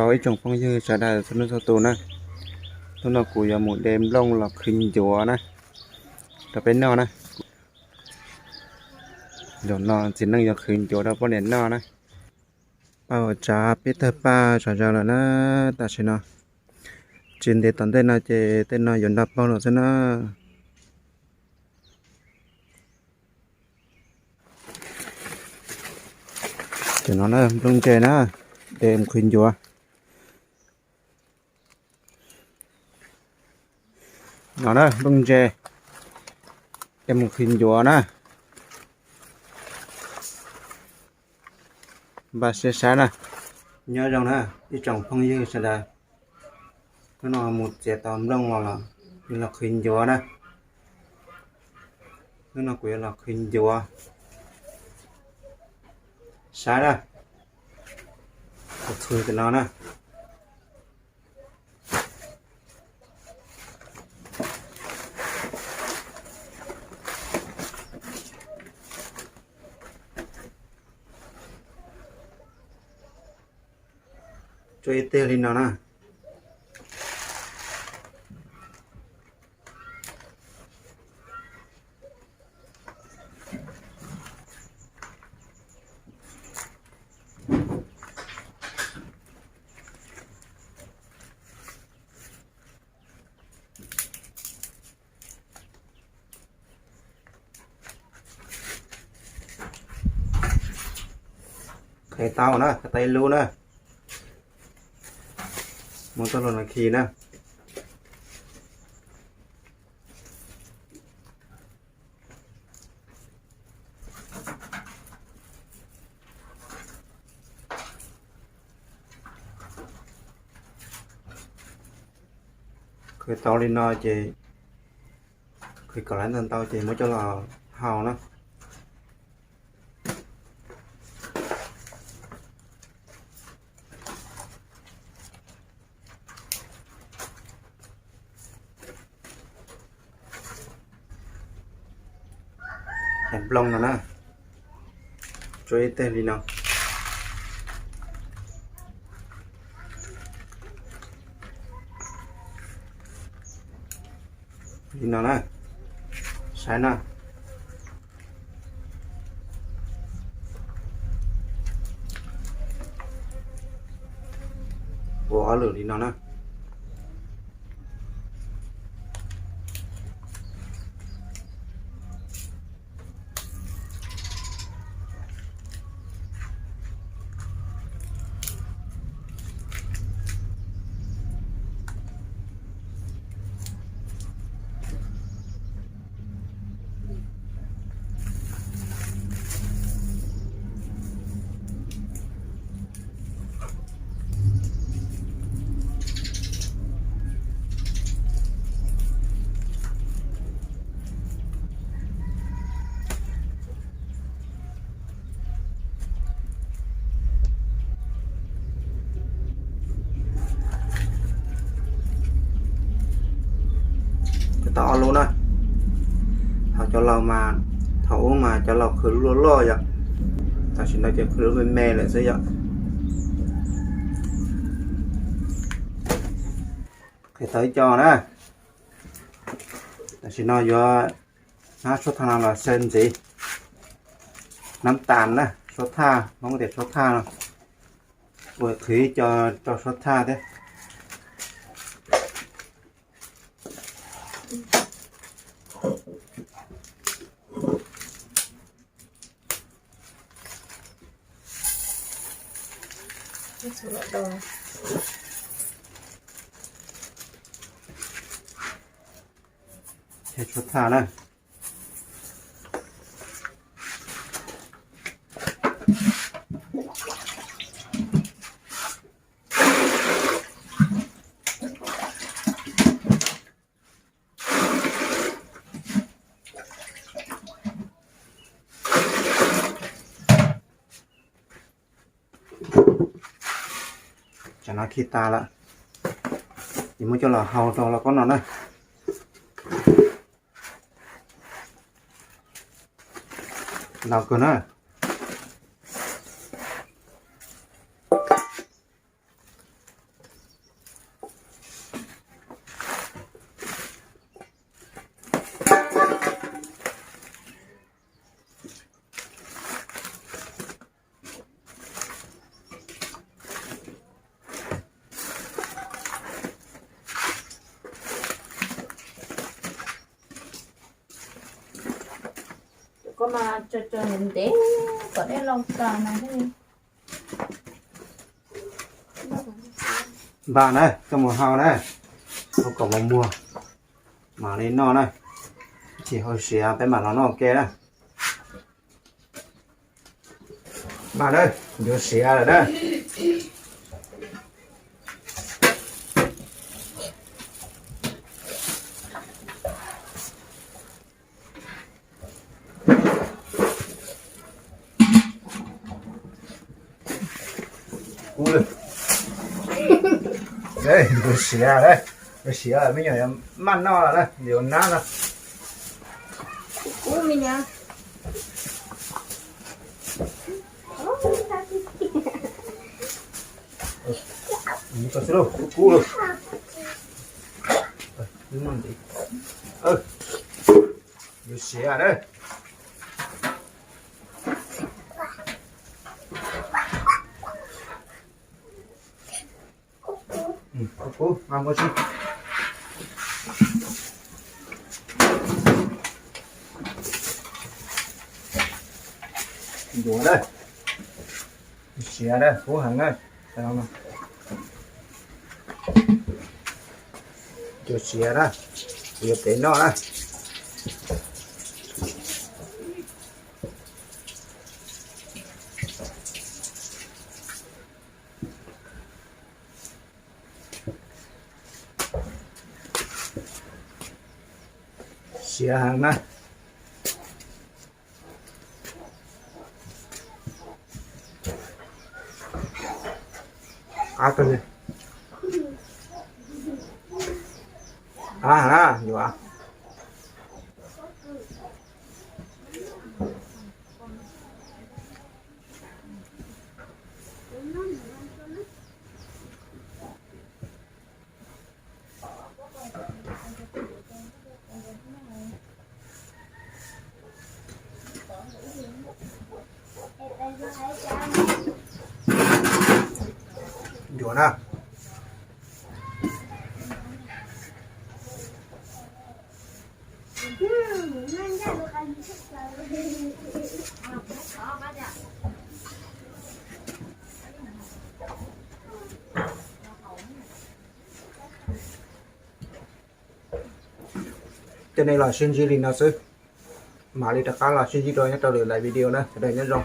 Ib tsoom phooj ywg sawv daws txhua leej txhua tus na, hnub no kuv yuav mus de nplooj los qhwv ncuav na, rau peb noj na. Zaum no txiv neej yuav qhwv ncuav rau poj niam noj na. Paj uas tsav peb tawg paj tsav zaws lawm na, tam sim no tsis ntev tom ntej no ces tej no yuav nrog paug lawm xwb na. Cov no na nplooj ntse na, de mus qhwv ncuav. No na nplooj ntse, de mus qhwv ncuav na. Npaj siab saib na. Nyob zoo na ib tsoom phooj ywg sawv daws, hnub no mus txiav tau nplooj los los, yuav los qhwv ncuav na. Hnub no kuv yuav los qhwv ncuav, saib na, tus txhw tam no na. Tsuab ib teg li no na. Qhwv tau na, qhwv tau ib lub na. Muab txoj hlua no khi na. Qhwv tau li no ces, qhwv kom lawv ntau ntau ces muab coj los hau na. Cov nplooj no na, tsuab ib teg li no. Li no na, saib na. Ua ob lwm li no na. Tau ob lub na. Thaum cov laus mas, thaum ub mas cov laus qhwv loj loj yom, tam sim no ces qhwv lub me me lawm xwb yom. Qhwv tau ib co na. Tam sim no yuav hnab suab thaj no los xaws ntxiv. Nab tas na, suab thaj, Hmoob tias suab thaj no. Ua qhwv ib co rau suab thaj thiab. Suab thaj na. Tsam no khi tas lawm, ces muab coj los hau rau lauj kaub no na. Ntau kawg na. Mas tso tso ntev ntev kom dej loj tas na. Npaj na, koj mus hau na, hau kom mos muag, mam li noj na. Tsis hau siav peb mam los noj ua ke na. Npaj na, yuav siav lawm na. Kub lawm. Yuav siav lawm, yuav siav lawm, me nyuam yuav maj noj lawm na, yuav nab no. Kub me nyuam. Kub xwb lauj, kub kub lauj. Yuav siav na. Kub kub, mas muab tso. Yuav na. Siav na, kub heev na. Yuav siav na, yuav peb noj na. Siav heev na. Qab kawg li. Qab heev na, yuav. Yuav na. Cov nej los sib ntsib li no xwb, mam li rov qab los sib ntsib dua nyob rau lwm daim video na, sawv daws nyob zoo.